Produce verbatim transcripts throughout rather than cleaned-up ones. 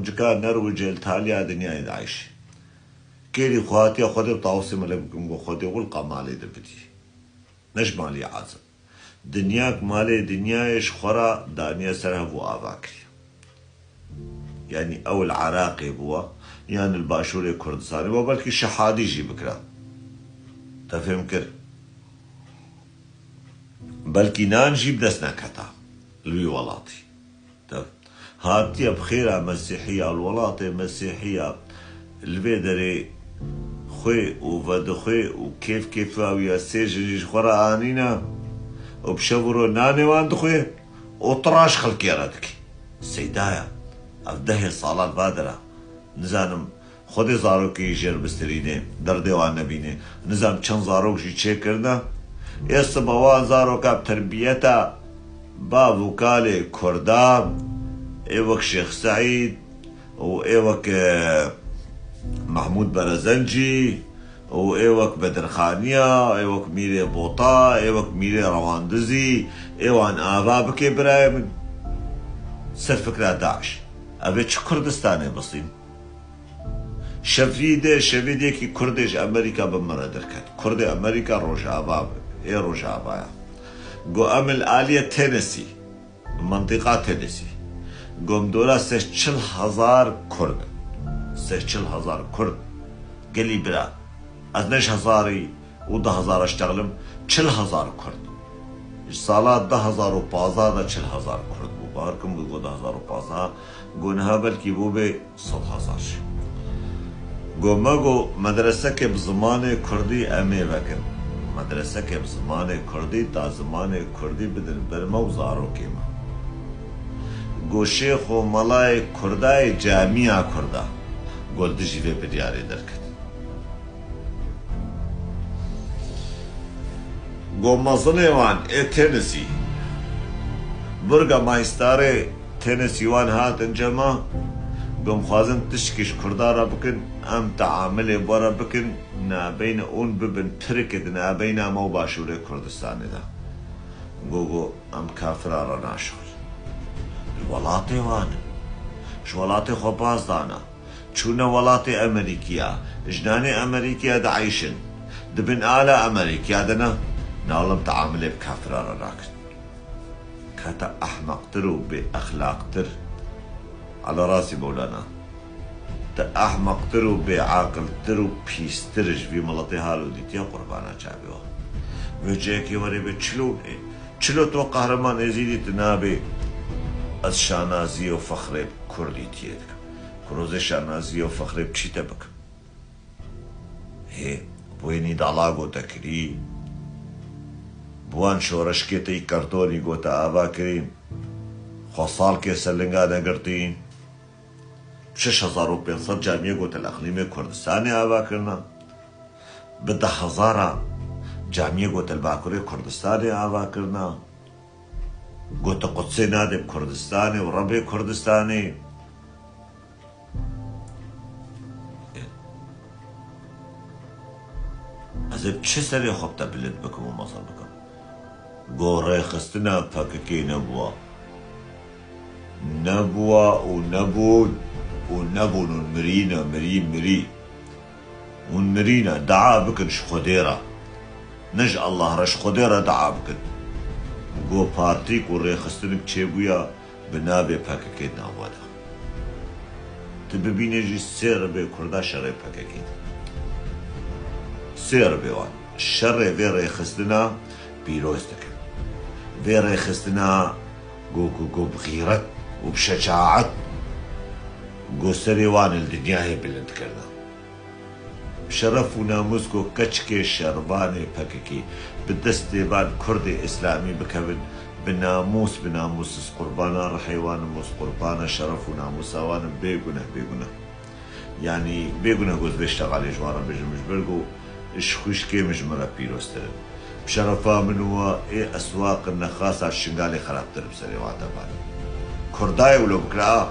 Cika nerwicê li taliya dinyayê diayşî. Kêrî xwe hatiye Xwedê bi tawusê melek bikim, got, Xwedê wilqa malê de bidî. Ne ji malî azib. Dinyak malê dinyayê ji xwe re daniye ser hev û ava kiriye. Yanî ew li Iraqê bûwa, yan li başûrê Kurdistanê bûwa, belkî şehadî jî bikira. Te fêm kir? Belkî nan jî bi dest neketa li wî welatî. Te hatiye bi xêra Mesîhiya, li welatê Mesîhiya, li vê derê xwê û vedixwê û kêf kêfa wî ya sê jinî ji xwe re anîne û bi şev û roj nanê wan dixwê û tiraş xelkê re dike. Seydaya, ev dehê salan va dera. Nizanim, Xwedê zarokê jêr bistirînê, derdê wan nebînê. Nizam çend zarok jî çêkirine. Ê sibe wan zaroka bi terbiyeta bav û kalê Kurda, ê wek Şêx Seîd û ê wek, e, Mehmûd Berezencî û ê wek Bedirxaniya, ê wek Mîrê Bota, ê wek Mîrê Rewandizî, ê wan ava bike birayê min. Ser fikra DAIŞ. Ev ê çi Kurdistanê bisîn? Şevî de, şevî de yekî Kurdê ji Amerîka bi min re derket. Kurdê Amerîka Rojava, ê Rojava ya. Got, em li aliyê Tennessee, mintîqa Tennessee. Got, em dora sed çil hezar Kurd. Sed çil hezar Kurd. Gelî bira. Ez ne ji hezarî û du hezar ştexlim, çil hezar Kurd. Ji sala du hezar û pazdeh de çil hezar Kurd bû. Bawer kim, got du hezar û pazdeh, got niha belkî bû bê sed hezar jî. Got me got medreseke bi zimanê Kurdî em ê vekin. Medreseke bi zimanê Kurdî ta zimanê Kurdî bidin ber me û zarokê me. Got şêx û melayê Kurda yê camiya Kurda. Got dijî vê biryarê derket. Got mezinê wan ê Tennessee, Burgermeisterê Tennessee wan hatin cema, got em xwazin tiştkî ji Kurda re bikin, em teamilê bo re bikin, nabeyne hûn bibin pirikê di nabeyna me û başûrê Kurdistanê de. Got, got, em kafira re naşixulin. Li welatê wan in. Ji welatê xwe baz dana. Çûne welatê Amerîkiya. Jinanê Amerîkiya dieyşin. Di bin ala Amerîkiya de ne. Na wele em teamilê bi kafira re nakin. Ka te ehmeqtir û bêexlaqtir. Ala rasî Mewlana. Te ehmeqtir û bêaqiltir û pîstir ji vî miletê halo dîtiye qurbana çavê wan. Vê cihekê were bê çilo ê. Çilo to Qehreman Êzîdî tu nabê. Ez şanazî û fexrê bi Kurdîtiyê dikim. Kurozê şanazî û fexrê bi çî te bikim? Hê, bi wê Nîdala gote kirî, bi wan şoreşkê te yî Kertonî gote ava kirîn, xwe salkê ser linga negirtîn. Şeş hezar û pênc sed camiyê gote li eqlîmê Kurdistanê ava kirina. Bi deh hezara camiyê gote li Bakurê Kurdistanê ava kirina. Gote Qudsê nade bi Kurdistanê û Rebê Kurdistanê. Ez ê bi çi serê xwe bi te bilind bikim û mezin bikim? Go rêxistina P K K nebûwa. Nebûwa û nebûn û nebûn û mirîne, mirî, mirî. Hûn mirîne, dua bikin ji Xwedê re. Ne ji Allah re, ji Xwedê re dua bikin. Go partîk û rêxistinik çêbûya bi navê P K K di nav we de. Tu bibîne jî sê ribê Kurda şerê P K K dikin. Sê ribê wan şerê vê rêxistina pîroz dikin. Vê rêxistina go, go, go bi xîret û bi şecaet go serê wan li dinyayê bilind kirine. Şeref û namûs ku keçikê şervanê P K K bi destê van Kurdê Îslamî bikevin, bi namûs, bi namûs ez qurbana rihê wan im, ez qurbana şeref û namûsa wan im, bêguneh, bêguneh. Yanî bêguneh ku ez vê ştegalê ji wan re bijim, ji ber ku ji xwişkê min ji min re pîroztir in. Bi şerefa min û we ê eswaq in nexasa Şingalê xerabtir bi serê wan de banî. Kurdayê wilo bikira a.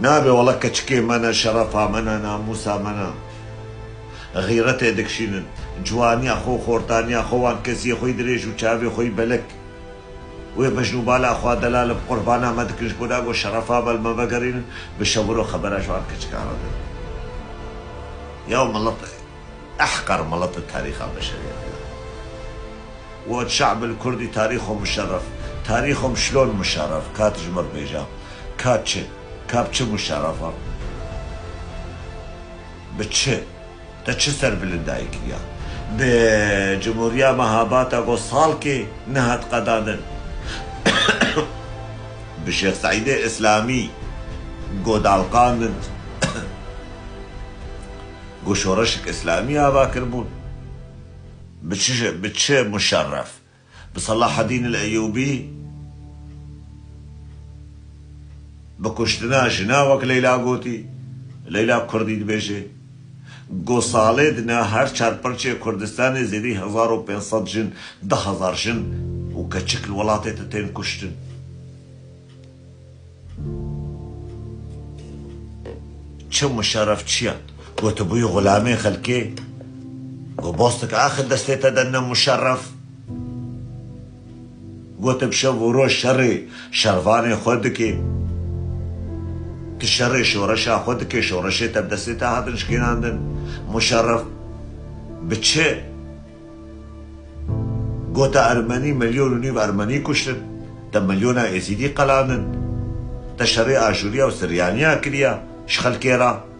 Nabe wele keçikê me ne, şerefa me ne, namûsa me ne. Xîretê dikişînin. Ciwaniya xwe, xortaniya xwe, wan kesiyê xwe yî dirêj û çavê xwe yî belek. Wê bejn û bala xwe delal bi qurbana me dikin, ji bo da ku şerefa bel me vegerînin, bi şeviro xebera ji wan keçikan re din. Ya milet, ehqer milet tarîxa beşeriyetê. Wot şe'bil kurdî tarîxo muşerref. Tarîxo şilon muşerref? Kat ji me bêja. Ka çi? Ka bi çi muşerref e? Bi çi? Te çi serbilindayî kiriya? Bi cumhuriya mehabata ku salkê nehat qedandin. Bi Şêx Seîdê Îslamî ku dalqandin. Ku şoreşek Îslamî ava kiribûn. Bi çi, bi çi muşerref? Bi Selahedîn el Eyûbî, bi kuştina jina wek Leyla gotî, Leyla Kurdî dibêje, ku salê dina her çar perçê Kurdistanê zêdî hezar û pênc sed jin, deh hezar jin û keçik li welatê te tên kuştin. Çi muşerref çi ye? Ku tu bûyî xulamê xelkê? Ku bostik axir destê te de ne muşerref? Ku tu bi şev û roj şerê şervanê xwe dikê? Tu şerê şoreşa xwe dikê, şoreşê te bi destê te hatin şikênandin. Muşerref bi çi? Ku te Ermenî, milyon û nîv Ermenî kuştin, te milyona Êzîdî qelandin, te şerê Aşûriya û Siryaniya kiriya ji xelkê re.